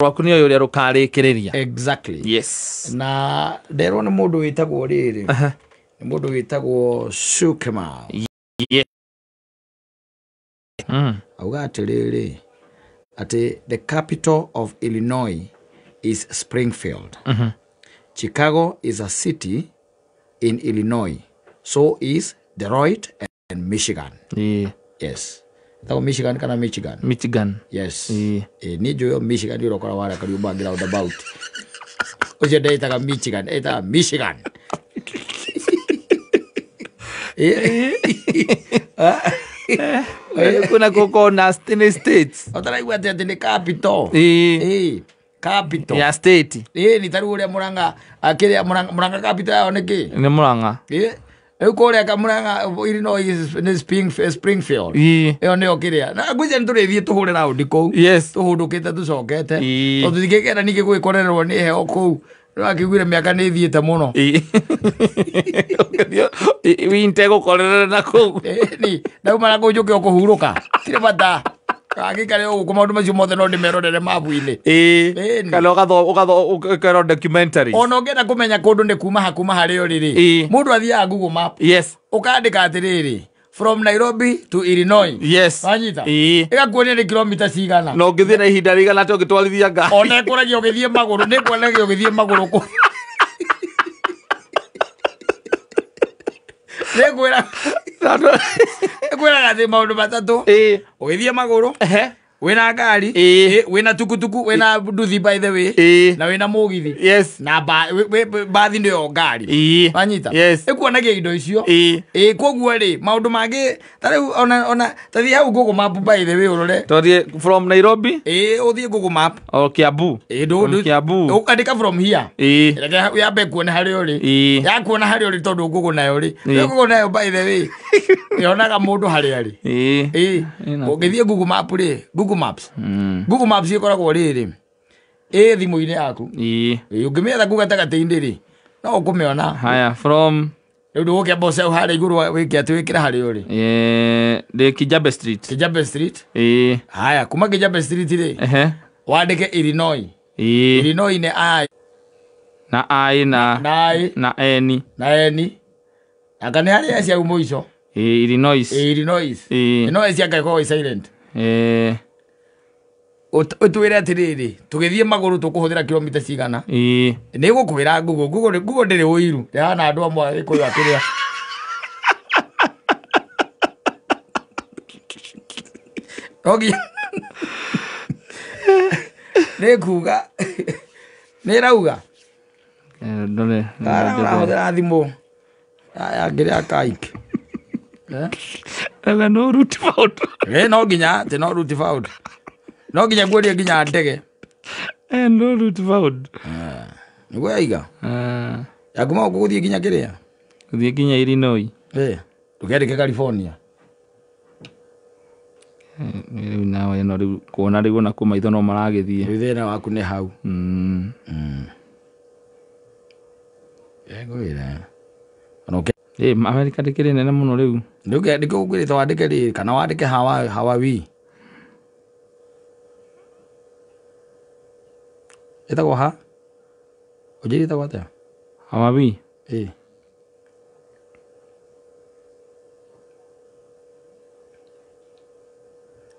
Rwaku nĩ ũyũ ũrĩa rũkarĩkĩrĩria. Exactly. Yes. Na nderwo nĩ mũndũ wĩtagwo rĩrĩ, nĩ mũndũ wĩtagwo Sukema. Yeah. Auga atĩrĩrĩ, atĩ the capital of Illinois is Springfield. Chicago is a city in Illinois, so is Detroit and Michigan. Yes, ĩtagwo Michigan kana Michigan? Michigan. Yes. Ĩĩ. Ĩĩ, niĩ njũĩ o Michigan nĩ ũrĩa ũkora warĩa Kariũmbangi roundabout. Ũcio ndetaga Michigan, etaga Michigan. Ĩĩ. Kuna gũkorwo na nĩ states. Ũtaraigua atĩ nĩ capital? Ĩĩ. Ĩĩ, capital Ya state. Ĩĩ, nĩ tarĩu ũrĩa Mũrang'a akĩrĩa Mũrang'a capital yao nĩ kĩ? Nĩ Mũrang'a. Ĩĩ, rĩu kũrĩa Mũrang'a Illinois nĩ Springfield. Ĩyo nĩyo kĩrĩa na ngwĩciria nĩ tũrĩthiĩ tũhũre raundi kũu. Yes. Tũhũndũkĩte tũcokete. Ĩĩ. Tondũ tũtingĩkenda ningĩ gũgĩkorererwo nĩ heho kũu, nĩwakĩiguire mĩaka nĩ ĩthiĩte mũno. Ĩĩ. Winte gũkorerera na kũu. Ĩni ndauma na kũu njũke o kũhurũka, tirĩ bata angĩikare o gũkũ, maũndũ macio mothe no ndĩmerorere mabu-inĩ. Ĩĩ. Ĩni. Kana ũkerwo documentaries. Ona ũngĩenda kũmenya kũndũ nĩ kuma ha kuma harĩa ũrĩ rĩ, Ĩĩ. mũndũ athiaga Google Map, Yes. ũkandĩka atĩrĩrĩ, from Nairobi to Illinois. Yes. Wanyita? Ĩĩ. Ĩgakuonia nĩ kilomita cigana. Na ũngĩthiĩ na ihinda rĩigana atĩa ũngĩtwarithia ngari? Ona ĩkũragia ũgĩthiĩ magũrũ, nĩ kuonagia ũgĩthiĩ magũrũ kũ nĩngwĩra ĩkwĩraga atĩ maũndũ matatũ: Ĩĩ. ũgĩthiĩ magũrũ, Ehe. wĩna ngari, Ĩĩ. wĩna tukutuku, wĩna nduthi by the way, Ĩĩ. na wĩna mũgithi, Yes. na bathi nĩyo ngari. Ĩĩ. Wanyita? Yes. Ĩkuonagia indo icio. Ĩĩ. Ĩĩ, koguo rĩ, maũndũ mangĩ ta rĩu ona ta thiĩ hau Google Map by the way ũrore. Tũthiĩ from Nairobi Ĩĩ, ũthiĩ Google Map. or Kiambu? Ĩĩ, From Kiambu. Ũkandĩka from here. Ĩĩ. Reke yambe kuone harĩa ũrĩ. Ĩĩ. Yakuona harĩa ũrĩ, tondũ Google nayo rĩ, Ĩĩ. Google nayo by the way yonaga mũndũ harĩa arĩ. Ĩĩ. Ĩĩ. Ĩna- Ũngĩthiĩ Google Map rĩ, Google Maps, Google Maps ĩkoragwo rĩrĩ ĩ thimũ-inĩ yaku. Ĩĩ. Ĩĩ, ũngĩmĩetha kuu gatagatĩ-inĩ rĩ, no ũkũmĩona. Haya, from Rĩu ndũgũkĩamba ũceu harĩa igũrũ wĩke atĩ wĩkĩre harĩa ũrĩ. Ndĩ Kijabe Street. Kijabe Street. Ĩĩ. Haya, kuma Kijabe Street rĩ, Ehe. wandĩke Illinois. Ĩĩ. Illinois nĩ I Na I na na I na N. na N, anga nĩ harĩa S hau mũico. Ĩĩ, Illinois. Ĩĩ, Illinois. Ĩĩ. No S anga ĩkoragwo ĩ silent. Ĩĩ. Ũtwĩre atĩrĩrĩ, tũgĩthiĩ magũrũ tũkũhũthĩra kilomita cigana. Ĩĩ. Nĩ gũkwĩra Google. Google ndĩrĩ ũiru, ndĩhana andũ amwe agĩkũyũ akĩrĩa. No nginya nĩ kuga nĩ ĩrauga. Eh, ndore. Kana ũrahũthĩra thimũ ya ngĩrĩa kaik? Rauga no route found. Ĩ, no nginya atĩ no route found, no nginya nguonie nginya ndege. Eh, no route found. Nĩguo yaiga. Ah, Yakuma gũkũ gũthiĩ nginya kĩrĩa. Gũthiĩ nginya Illinois. Ĩ, ndũkendeke California. Eh, rĩu nawe ĩno rĩu kuona rĩu ona kũ maitho no maragĩthiĩ. Rĩu thĩna waku nĩ hau. Ngwĩra ona Ĩ, America ndĩkĩrĩ nene mũno rĩu. Nĩkĩo ngwĩrĩte wandĩke rĩrĩ kana wandĩke hawa Hawaii, ĩtagwo ha ũnjĩrie ĩtagwo atĩa? Hawaii. Ĩ,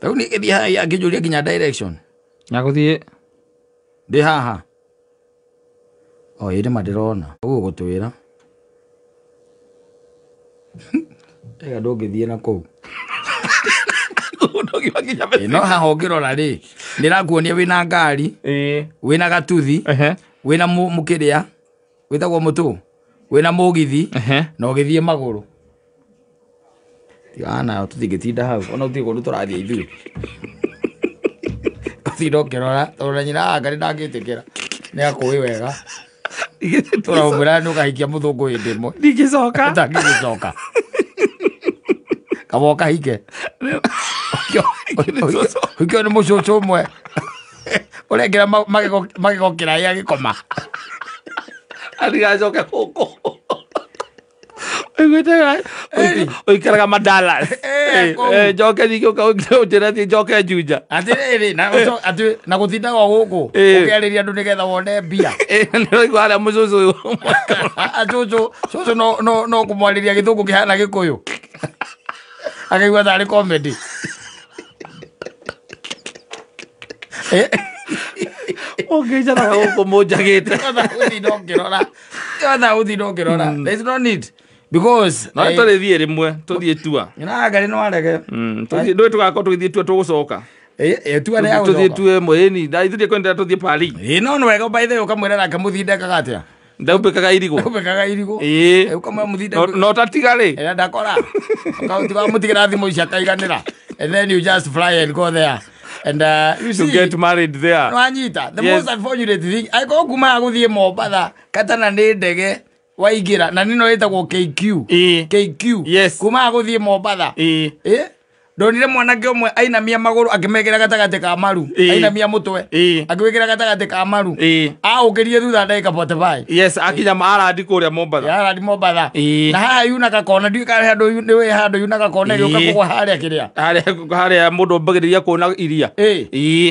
rĩu niĩ ngĩthiĩ haha angĩnjũria nginya direction. Ya gũthiĩ. Ndĩ haha o ĩ nĩma ndĩrona ũguo gũtwĩra ega ndũngĩthiĩ na kũu. Ĩ, no haha ũngĩrora rĩ, nĩrakuonia wĩna ngari, Ĩĩ. wĩna gatuthi, Ehe. wĩna mũkĩrĩa wĩtagwo mũtũ, wĩna mũgithi, Ehe. na ũgĩthiĩ magũrũ. Tigana nayo, tũtingĩtinda hau, ona gũtirĩ kũndũ tũrathiĩ ithuĩ. Ũtinda ũkĩrora tondũ na nyina anga ndangĩtĩkĩra, nĩ akũĩ wega tũramwĩra nĩ ũkahikia mũthũngũ hĩndĩ ĩmwe. Ndingĩcoka. Ũtangĩgĩcoka, kaba ũkahike ũkio nĩ mũcũcũ ũmwe ũrekĩra magego kĩraĩ agĩkoma. Atigacoke gũkũ. Ũikaraga Madalas. Njoke ningĩ ũnjĩre atĩ njoke Juja. Atĩrĩrĩ, na atĩ na gũtindaga o gũkũ ũkĩarĩria andũ nĩgetha wone mbia. Nĩũraigua harĩa mũcũcũ. Cũcũ cũcũ no kũmwarĩria gĩthũngũ kĩhana gĩkũyũ. Akaigua tarĩ comedy. Ũngĩcaraga gũkũ mũnjagĩte. Yotha ũthinda ũkĩrora. There is no need. Because no tũrĩthiĩ rĩmwe tũthiĩ tua. Na ngari no arege. Ndũĩ tũgakorwo tũgĩthiĩ tua tũgũcoka. Tua nĩ ya Tũthiĩ gũcoka. tue ĩmwe ĩni. Na ithuĩ kwendera tũthiĩ Paris. No nĩ wega by the way ũkamwĩra nake mũthinde ekaga atĩa. Ndaupĩkaga irigũ. Ũmbĩkaga irigũ. Ũkamwĩra mũthinde. No tatiga rĩ. Ĩrĩa ndakora. Ũkatiga mũtigĩra thimũ ici akaiganĩra. And then you just fly and go there. And you see, to get married there. No anyita. The most unfortunate thing, akorwo kuma gũthiĩ Mombatha katana nĩ ndege waingĩra na nĩno ĩtagwo KQ. KQ. Yes. Kuma gũthiĩ Mombatha. Ndonire mwanake ũmwe ainamia magũrũ akĩmekĩra gatagatĩ ka maru. Ainamia mũtwe. Akĩwĩkĩra gatagatĩ ka maru. Aũkĩrie thutha ndagĩka 45. Yes, akinya maarandi kũrĩa Mombatha. Arandi Mombatha. Na haha yuna gakona ndiũĩ kana handũ nĩũĩ handũ yuna gakona ĩgĩũka kũgwa harĩa kĩrĩa. Harĩa mũndũ ambagĩrĩria kuona iria.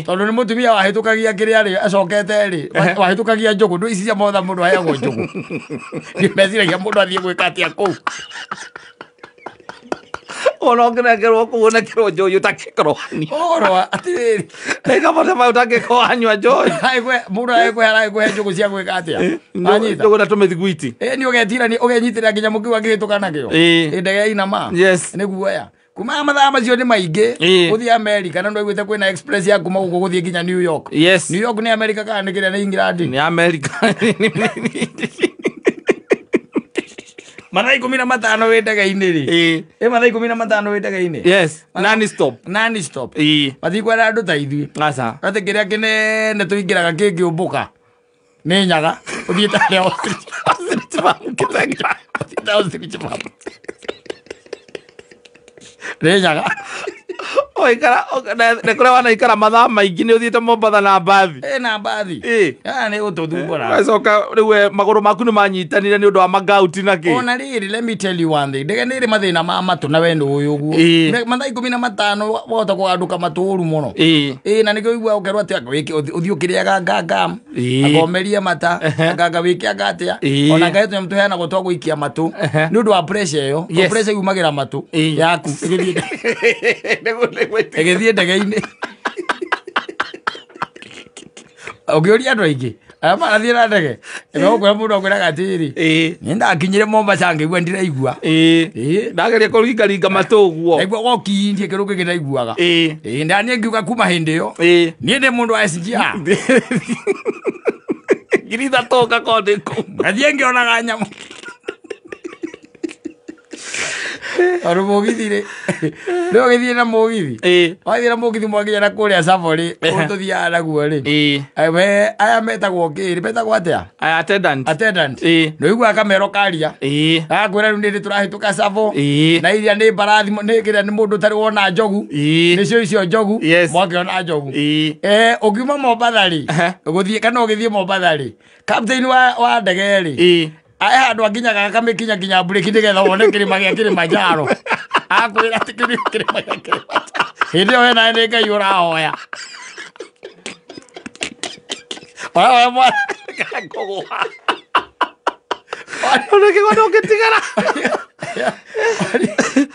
Tondũ nĩ mũtumia wahĩtũkagia kĩrĩa rĩ acokete rĩ wahĩtũkagia njũgũ. Ndũ ici cia Mombatha mũndũ aheagwo njũgũ. Meciragia mũndũ athiĩ gwĩka atĩa kũu. Ona ũngĩnengerwo kũu ũnekerwo njohi ũtangĩkorwo wanyua. Ũhoro atĩrĩrĩ. Ndagĩka 45 ũtangĩkorwo wanyua njohi. Mũndũ aragĩkũhe njũgũ cia gwĩka atĩa? Wanyita. Njũgũ na tũmĩthiguiti. Nĩ ũgetirania ũgenyitĩrĩra nginya mũkiu akĩhĩtũka nakĩo. Ndege yainama. Yes. Nĩ guoya. Kuma mathaa macio nĩ maingĩ gũthiĩ America na nĩwaiguĩte kwĩna express ya kuma gũkũ gũthiĩ nginya New York. Yes. New York nĩ America kana nĩ kĩrĩa nĩ England? Nĩ America. Mathaa 15 wĩ ndege-inĩ rĩ. Mathaa 15 wĩ ndege-inĩ. Yes. Non stop. Non stop. Matikwenda andũ ta ithuĩ. Aca. Atĩ kĩrĩa kĩnene tũingĩraga kĩngĩũmbũka nĩ nyaga. Ũthiĩte harĩa ostrich. Ostrich farm kĩtengera. Ũthiĩte ostrich farm. Nĩ nyaga. Ũikara nĩ kũrĩa wanaikara mathaa maingĩ nĩ ũthiĩte Mombatha na mbathi. Na mbathi. Nĩ gũtũthumbũra. Ũgacoka rĩu we magũrũ maku nĩ manyitanire nĩ ũndũ wa magauti na kĩ. Ona rĩrĩ, let me tell you one thing. Ndege nĩ ĩrĩ mathĩna ma matũ na we nĩ ũĩ ũguo. Mathaa 15 wahota kũgandũka matũ ũru mũno. Na nĩkĩo ũiguaga ũkerwo atĩ ũthiĩ ũkĩrĩaga ngangam. Akomerie mata. Nganga wĩke anga atĩa. Ona ngaĩ tũnyamũ tũheanagwo twa gũikia matũ. Nĩ ũndũ wa pressure ĩyo. Pressure yumagĩra matũ yaku. Ĩgĩthiĩ ndege-inĩ. Ũngĩũria andũ aingĩ arĩa marathiĩ na ndege nĩmegũkwĩra mũndũ akwĩraga atĩrĩrĩ, nĩ ndakinyire Mombasa ngĩigua ndiraigua. Ndageria kũringaringa matũ ũguo. Ndaigua wokiindie kĩndũ kĩngĩ ndaiguaga. Na niĩ ngiuga kuma hĩndĩ ĩyo niĩ ndĩ mũndũ wa SGR. 3,000 ngakorwo ndĩ kũu. Ngathiĩ ngĩonaga nyamũ. Tondũ mũgithi rĩ, nĩ ũgĩthiĩ na mũgithi. Wathiĩ na mũgithi mwakinya na kũrĩa Savo rĩ, kũu tũthiaga naguo rĩ. We aya metagwo kĩ, metagwo atĩa? Aya attendant. Attendant. Nĩ ũiguaga kamero karia. Agakwĩra rĩu nĩ tũrahĩtũka Savo. Na iria nĩ mbarathi, nĩ kĩrĩa nĩ mũndũ ũtarĩ wona njogu. Nĩcio icio njogu. Mwakĩona njogu. Ũngiuma Mombatha rĩ, ũgũthiĩ kana ũgĩthiĩ Mombatha rĩ, captain wa ndege rĩ, ae handũ akinyaga akamĩkinya nginya mburĩki nĩgetha wone kĩrĩma gĩa Kilimanjaro. Akwĩra atĩ kĩrĩma gĩa Kilimanjaro. Hĩndĩ ĩyo we nawe nĩ Ngai ũrahoya. Ũrahoya mwana. Ngũgũa. Ona kĩgwa ndũngĩtigara.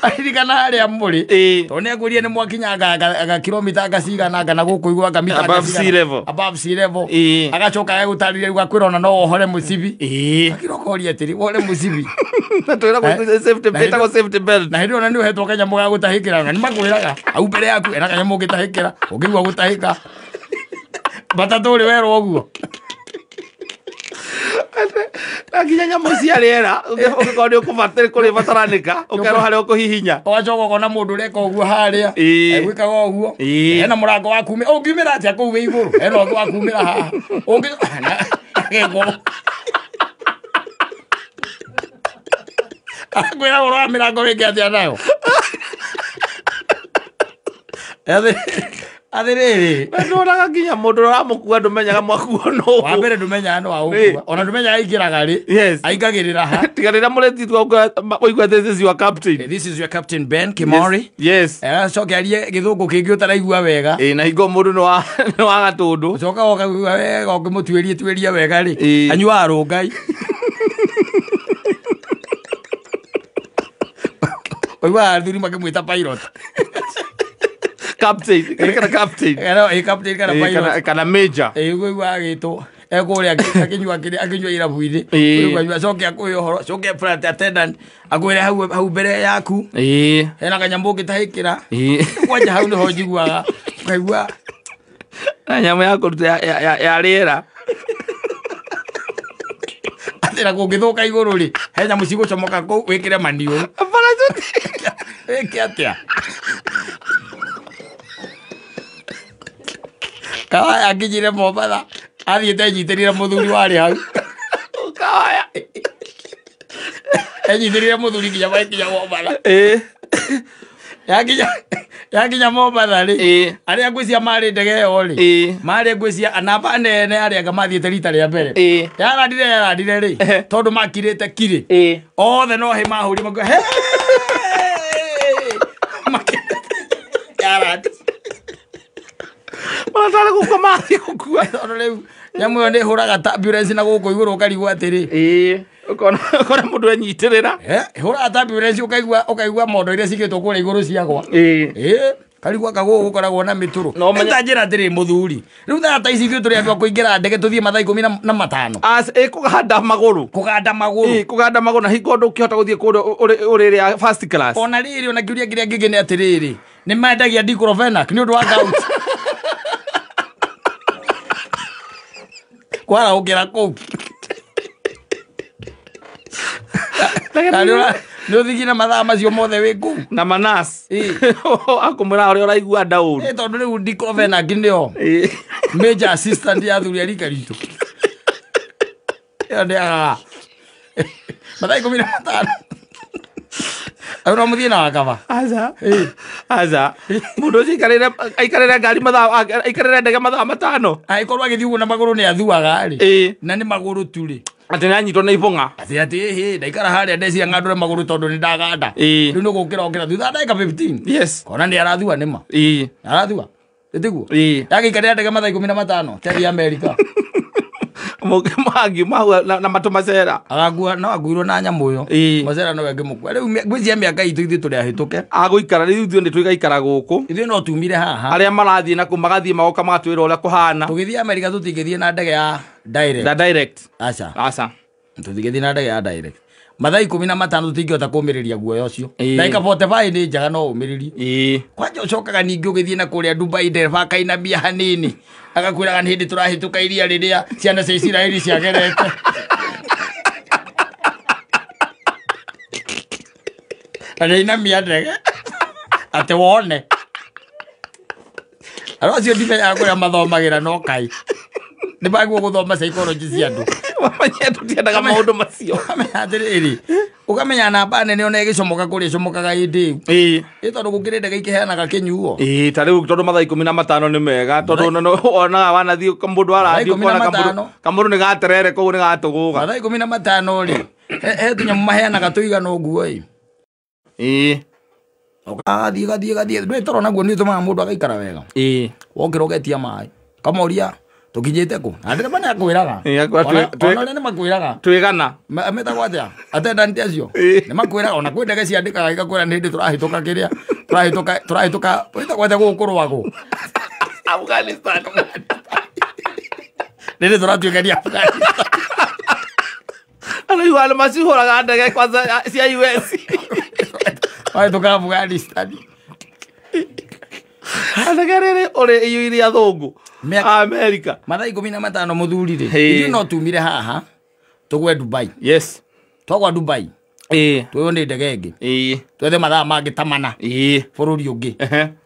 Aririkana harĩa mũrĩ. Tondũ nĩ akwĩrire nĩ mwakinya anga kilomita anga cigana anga na gũkũ igũrũ anga mita anga Above sea cigana. level. Above sea level. Agacoka agagũtarĩria rĩu akwĩra ona no wohore mũcibi. Akĩra ũkoria atĩrĩ, wohore mũcibi. Na twĩragwo safety belt, ĩtagwo safety belt. Na hĩndĩ ĩyo ona nĩ ũhetwo kanyamũ ga gũtahĩkĩra, na nĩ makwĩraga hau mbere yaku ena kanyamũ ũngĩtahĩkĩra, ũngĩigua gũtahĩka. Matatũ ũrĩ werwo ũguo. Na nginya nyamũ cia rĩera, ũngĩkorwo nĩ ũkũbatara kũrĩbataranĩka, ũkerwo harĩa ũkũhihinya. Ũgacoka ũkona mũndũ ũreka ũguo harĩa, egwĩkaga ũguo. Hena mũrango wa kumĩra, ũngiumĩra atĩa kũu wĩ igũrũ? Hena ũngĩ wa kumĩra haha. Ũngĩ- Akwĩra ũhoro wa mĩrango wĩke atĩa nayo? Atĩrĩrĩ, ndonaga nginya mũndũ ũramũkua ndũmenyaga mwakuo nũ. Wa mbere ndũmenyaga nũ agũkua, ona ndũmenyaga aingĩraga rĩ. Yes. Aingagĩrĩra ha. Tiga rĩrĩa mũretitwo ũigua this is your captain. This is your captain Ben Kimori. Yes. Acoke arie gĩthũngũ kĩngĩ ũtaraigua wega. Ĩ na hingo mũndũ nĩ wa gatũndũ. Ũcoka ũkaigua wega ũkĩmũtuĩrie tuĩria wega rĩ. Ĩ. Anyuaga rũngai. Ũiguaga athuri makĩmwĩta pilot. Captain kana captain. Kana ĩ captain kana Ĩ, pilot. kana major. Ĩ ũiguaga agĩtwo ekũrĩa akĩnyua kĩrĩa akĩnyua irabu-inĩ. Ĩ. Ũiguaga acoke akũhe ũhoro, acoke flight attendant akwĩre hau hau mbere yaku Ĩ. hena kanyamũ ũngĩtahĩkĩra. Ĩ. Kwanja hau nĩho njiguaga ũkaigua Na nyamũ ya kũruta ya rĩera. atĩ na kũngĩthũka igũrũ rĩ he nyamũ cigũcomoka kũu wĩkĩre maniũrũ. Parachute. Wĩke atĩa? Kawaya akinyire Mombatha athiĩte enyitĩrĩire mũthuri warĩ hau. Kawaya. Enyitĩrĩire mũthuri nginya magĩkinya Mombatha. Ĩ. Yakinya Mombatha rĩ, Ĩ. arĩa ngwĩciria marĩ ndege ĩyo rĩ, Ĩ. marĩ ngwĩciria namba nene arĩa anga mathiĩte rita rĩa mbere. Ĩ. Yarandire rĩ, tondũ makirĩte kirĩ. Ĩ. Othe no hĩ mahũrire makiuga "Hey!" Yarandi. Maratarĩ gũkua mathiĩ gũkua. Tondũ rĩu nyamũ ĩyo nĩ ĩhũraga ta ambulance na gũkũ igũrũ ũkarigwo atĩrĩ. Ĩ. Ũkona mũndũ enyitĩrĩra. Ĩhũraga ta ambulance ũkaigua mondo iria cigĩtwo kũrĩa igũrũ ciagwa. Ĩ. Karigwo anga gũkũ gũkoragwo na mĩtũrũ. No menye- Ta njĩra atĩrĩ mũthuri. Rĩu thaa ta ici ithuĩ tũrĩ andũ a kũingĩra ndege tũthiĩ mathaa 15. As ĩ kũganda magũrũ. Kũganda magũrũ. Ĩ kũganda magũrũ na hingo ndũngĩhota gũthiĩ kũndũ ũrĩ first class. Ona rĩrĩ ona kĩũria kĩrĩa kĩngĩ nĩ atĩrĩrĩ, nĩ mendagia diclofenac nĩ ũndũ wa gout. Kwarahũkĩra kũu. Na nĩ ũthigine mathaa macio mothe wĩ kũu. Na manas. Ĩ. Akũmwĩra ũrĩa ũraigua nda ũru. Ĩ tondũ rĩu diclofenac nĩyo Ĩ. major assistant ya athuri a rika ritũ. Ĩyo ndĩagaga. Mathaa 15. Au no mũthiĩ na wakaba. Aca. Aca. Mũndũ ũcio aikarĩre ngari mathaa aikarĩre ndege mathaa 5. Angĩkorwo agĩthiĩ ũguo na magũrũ nĩ athuaga rĩ. Ĩ. Na nĩ magũrũ tu rĩ. Atĩ nĩanyitwo nĩ ibũng'a. Atĩ atĩ ĩhĩ ndaikara harĩa ndeciria ng'andũre magũrũ tondũ nĩ ndaganda. Ĩ. Rĩu nĩ gũkĩra okĩra thutha wa ndagĩka 15. Yes. Kona nĩ arathua nĩma. Ĩ. Arathua. Ĩtiguo? Ĩ. Yagĩikarĩra ndege mathaa 15 tethi Amerika. Mũngiuma na matũ macera. Agakua no akuirwo na nyamũ ĩyo. Ĩ. Macera nowe angĩmũkua. Rĩu ngwĩciria mĩaka itũ ithuĩ tũrĩ ahĩtũke. Agũikara rĩu ithuĩ nĩ tũigaikara gũkũ. Ithuĩ no tumire haha. Arĩa marathiĩ na kũu magathiĩ magoka magatwĩra ũrĩa kũhana. Tũgĩthiĩ Amerika tũtingĩthiĩ na ndege ya direct. Na direct. Aca. Aca. Tũtingĩthiĩ na ndege ya direct. Mathaa 15 tũtingĩhota kũũmĩrĩria guoya ũcio. Ĩ. Ndagĩka 45 nĩ njega no ũmĩrĩrie. Ĩ. Kwanja ũcokaga ningĩ ũgĩthiĩ na kũrĩa Dubai ndereba akainamia hanini agakwĩraga nĩ hĩndĩ tũrahĩtũka iria rĩrĩa ciana cia Isiraeli ciagerete. Na nĩainamia ndege atĩ wone. Andũ acio ndimenyaga kũrĩa mathomagĩra no kai nĩ magwo gũthoma psychology cia andũ. Mamenya tũtiendaga maũndũ macio. Ũkamenya atĩrĩrĩ, ũkamenya namba nene ona ĩgĩcomoka kũrĩa ĩcomokaga hĩndĩ ĩyo. Ĩ. Ĩ tondũ gũkĩrĩ ndege ikĩheanaga kĩnyuo. Ĩ ta rĩu tondũ mathaa 15 nĩ mega tondũ wonaga wanathiĩ mũndũ arathiĩ ũkona kamũndũ nĩ gaterere koguo nĩ gatũgũga. Mathaa 15 rĩ, he tũnyamũ maheanaga tũigana ũguo ĩ. Ĩ. Ũgathiĩ gathiĩ gathiĩ ndũĩ toro naguo nĩ ũtũmaga mũndũ agaikara wega. Ĩ. Wokĩra ũgetia maĩ kamoria tũkinyĩte kũ na ndereba nĩ akwĩraga. Ona ũrĩa nĩ makwĩraga. Twĩgana. Metagwo atĩa attendant acio nĩ makwĩraga ona kwĩ ndege ciandĩkaga igakwĩra nĩ hĩndĩ tũrahĩtũka kĩrĩa tũrahĩtũka wĩtagwo atĩa gũkũ kũrũagwo Afghanistan. Nĩ hĩndĩ tũratuĩkania Afghanistan. Andũ andũ macihũraga ndege kwanza cia US. Wahĩtũka Afghanistan. Ndege rĩrĩ ũrĩ iyũire athũngũ. America. Mathaa 15 mũthuri rĩ, ithuĩ no tumire haha tũgwe Dubai. Yes. Twagwa Dubai. Ĩ. Tuoywo nĩ ndege ĩngĩ. Ĩ. Twethe mathaa mangĩ ta mana. Ĩ. Bũrũri ũngĩ.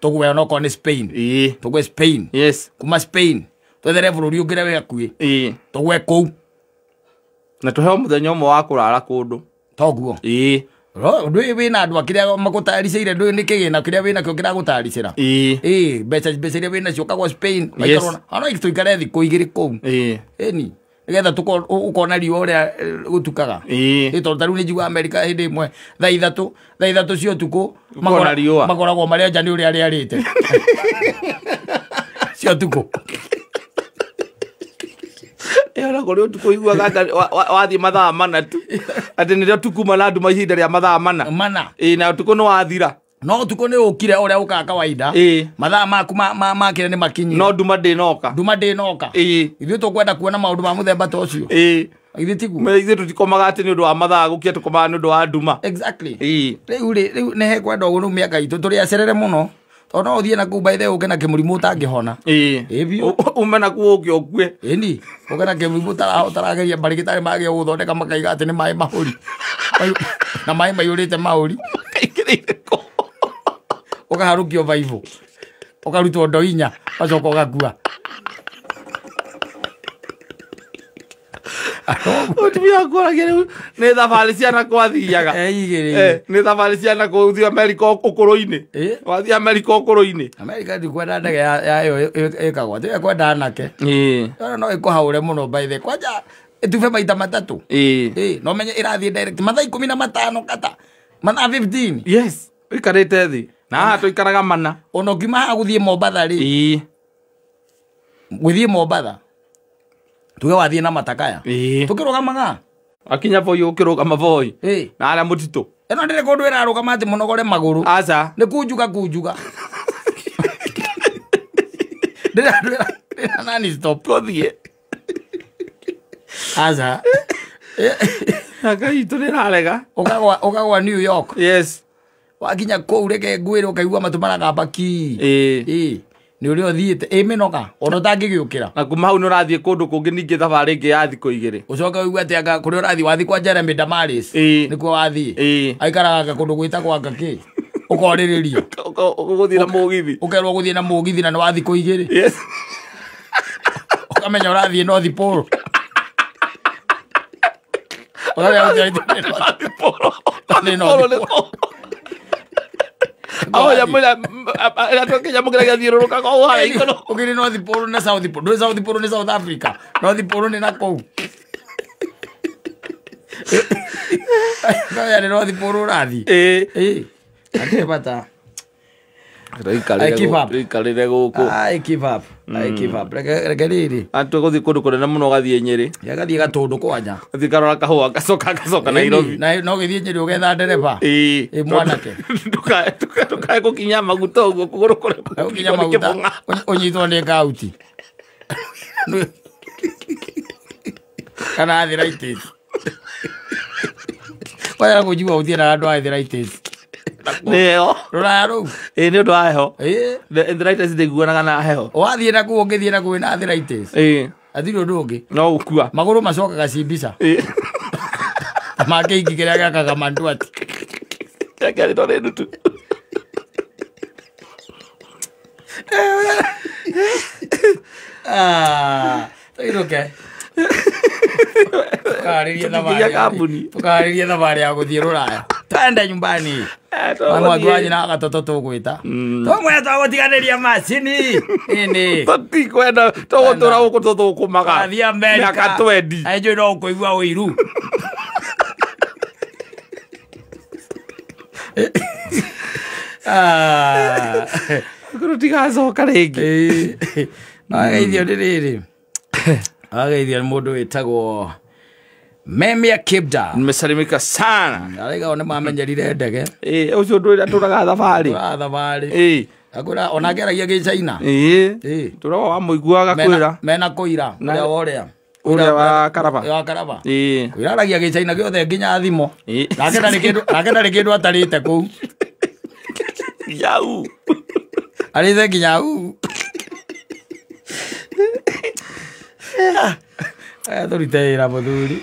Tũgwe onokorwo nĩ Spain. Ĩ. Tũgwe Spain. Yes. Kuma Spain twethere bũrũri ũngĩ ũrĩa wĩ hakuhĩ. Ĩ. Tũgwe kũu. Na tũheo mũthenya ũmwe wa kũrara kũndũ. Toguo. Ĩ. Ndũĩ wĩna andũ akĩrĩa magũtaricĩire, ndũĩ nĩ kĩgĩna kĩrĩa wĩna kĩo kĩragũtaricĩra. Ĩĩ. Ĩĩ, mbeca mbeca iria wĩna cio ũkagwa Spain. Yes. Ona tũikare thikũ 2 kũu. Ĩĩ. Ĩni nĩgetha ũkona riũa ũrĩa gũtukaga. Ĩĩ. Ĩ tondũ ta rĩu nĩ njiguaga Amerika hĩndĩ ĩmwe thaa 3 cia ũtukũ Ũkona riũa. makoragwo marĩ anja nĩ ũrĩa rĩarĩte cia ũtukũ. Ĩ, ona kũrĩ ũtukũ iguaga anga wathiĩ mathaa 4 tu, atĩ nĩrĩo tukuma na nduma ihinda rĩa mathaa 4. Mana. Ĩĩ, na ũtukũ nĩ wathira. No ũtukũ nĩ ũkire ũrĩa ũkaga kawaida. Ĩĩ. Mathaa maku makĩrĩa nĩ makinyire. No nduma ndĩnoka. Nduma ndĩnoka. Ĩĩ. Ithuĩ tũkwenda kuona maũndũ ma mũthemba ta ũcio. Ĩĩ. Ithuĩ tiguo. Ithuĩ tũtikomaga atĩ nĩ ũndũ wa mathaa gũkia, tũkomaga nĩ ũndũ wa nduma. Exactly. Ĩĩ. Rĩu rĩ, rĩu nĩ hekwenda ũguo rĩu mĩaka itũ tũrĩ acerere mũno, tondũ no ũthiĩ na kũu by the way ũke na kĩmũrimũ ũtangĩhona. Ĩĩ. Ĩĩ biũ. Ume na kuo ũke ũkue. Ĩni ũke na kĩmũrimũ ũtarageria marigĩtarĩ magĩa gũthondeka makaiga atĩ nĩ maĩ mahũri na maĩ maiyũrĩte mahũri. Makaingĩrĩire kũ? Ũkaharũkio baibũ, ũkarutwo ndo 4, ũgacoka ũgakua. Mũtumia akũragia rĩu nĩ thabarĩ ciana kwathiaga. Eigĩrĩire. Nĩ thabarĩ ciana kũthiĩ Amerika ũkũrũ-inĩ. Ĩ? Wathiĩ Amerika ũkũrũ-inĩ. Amerika ndikwenda ndege yayo ĩkagwa, tiwe kwenda anake. Ĩĩ. Ĩyo no ĩkũhaũre mũno by the way. Kwanja ĩtube maita 3. Ĩĩ. Ĩ, no menye ĩrathiĩ direct mathaa 15 kata mathaa 15. Yes. Ũikarĩte thĩ. Na haha tũikaraga 4. Ona ũkiuma haha gũthiĩ Mombatha rĩ, Ĩĩ. gũthiĩ Mombatha tuge wathiĩ na matakaya. Ĩĩ. Tũkĩrũgamaga. Akinya Voi ũkĩrũgama Voi. Ĩ. Na harĩa mũtitũ. Ĩno ndĩrĩ kũndũ ĩrarũgama atĩ mũnogore magũrũ. Aca. Nĩ kunjuga kunjuga. Ndĩra nani stop. Tũthiĩ. Aca. Anga itũ nĩ ĩrarega. Ũkagwa New York. Yes. Wakinya kũu reke ngwĩre ũkaigua matũ maragamba ki. Ĩĩ. Ĩ. Nĩ ũrĩa ũthiĩte ĩ mĩnoga ona ũtangĩgĩũkĩra. Na kuma hau nĩ ũrathiĩ kũndũ kũngĩ ningĩ thabarĩ ĩngĩ ya thikũ 2. Ũcoke ũigue atĩ anga kũrĩa ũrathiĩ wathiĩ kwa Jeremy Damaris. Ĩĩ. Nĩkuo wathiĩ. Ĩĩ. Aikaraga anga kũndũ gwĩtagwo anga kĩ. Ũkorĩrĩrio. Ũgũthiĩ na mũgithi. Ũkerwo gũthiĩ na mũgithi na nĩ wa thikũ 2. Yes. Ũkamenya ũrathiĩ North Pole. Ũkamenya ũthiĩ North Pole. Ũrathiĩ North Pole. Aho nyamũ ĩrĩa kĩnyamũ kĩrĩa gĩathiũrũrũkaga ũũ harĩa igũrũ. Ũkĩrĩ North Pole na South Pole. Ndũĩ South Pole nĩ South Africa. North Pole nĩ na kũu. Ũkamenya nĩ North Pole ũrathiĩ. Ĩĩ. Ĩĩ. Hatirĩ bata. I give up. Rĩikarĩre gũkũ. I give up. I give up. Reke rĩrĩ. Atũgũthiĩ kũndũ kũnene mũno ũgathiĩ Nyĩrĩ. Gathiĩ gatũndũ kwanja. Ũthiĩ karora kahũa gacoka gacoka Nairobi. Na no gĩthiĩ Nyĩrĩ ũgetha ndereba. Ĩĩ. Ĩ mwanake. Ndũkae gũkinya maguta ũguo kũgũrũ kũrĩa Ũkinya maguta ũnyitwo nĩ kauti. Kana arthritis. Kwaya kũnjigua gũthiĩ na andũ a arthritis. Nĩyo. Rũraya rũu. Ĩĩ nĩ ũndũ wa heho. Ĩĩ. Arthritis ndĩiguanaga na heho. Wathiĩ na kũu ũngĩthiĩ na kũu wĩna arthritis. Ĩĩ. Hatirĩ ũndũ ũngĩ. No gũkua. Magũrũ macokaga cimbica. Ĩĩ. Ma kĩingi kĩrĩa gĩakaga manduati. Kĩarĩtwo nĩ ndutu. Tũinũke. Tũkaharĩrie Tũkĩiya kambuni. Tũkaharĩrie thabarĩ ya gũthiĩ rũraya. Twende nyumbani. Mami wa nyina gatoto tũgwĩta. Tũmwe tũgũtiganĩria macini. Ĩni. Tũtikwenda tũgũtũra gũkũ tũthũkũmaga. Wathiĩ Amerika. Mĩaka 20. Aĩ no ũkũigua ũiru. Tũtigacoka rĩngĩ. No ageithio nĩ rĩrĩ. Ageithio nĩ mũndũ wĩtagwo Memia Kibda. Nimesalimika sana. Araiga o nĩ mamenyerire ndege. Ĩĩ ũcio ũndũ ũrĩa tũraga thabarĩ. Tũraga thabarĩ. Ĩĩ. Akwĩra onake aragia gĩchaina. Ĩĩ. Ĩĩ. Tũraga wamũiguaga kwĩra. Mena kũira ũrĩa wa ũrĩa. Ũrĩa wa Karaba. Wa Karaba. Ĩĩ. Kũira aragia gĩchaina gĩothe nginya thimo. Ĩĩ. Nake ndarĩ kĩndũ atarĩte kũu. Yau. Arĩte nginya u. Aya tũrute wĩra mũthuri.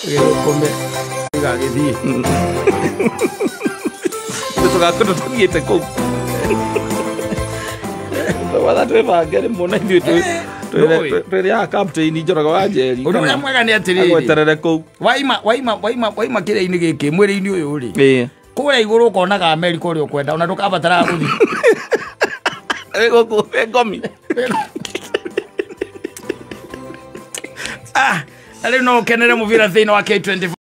Ũgĩthũkũme. Gagĩthiĩ. Tũgakorwo tũthiĩte kũu. Twatha twĩbange rĩmwe na ithuĩ twĩ Ndũĩ. Twĩrĩaga captain Njoroge wa Njeri. Ũndũ ũrĩa mwega nĩ atĩrĩrĩ, Agweterere kũu. waima kĩrĩa-inĩ gĩkĩ, mwĩrĩ-inĩ ũyũ rĩ, Ĩĩ. kũrĩa igũrũ ũkonaga Amerika ũrĩa ũkwenda, ona ndũkabataraga gũthiĩ. Ĩ gũkũ wĩ ngomi. Ah, na rĩu no ũkenere mũbira thĩinĩ wa K24.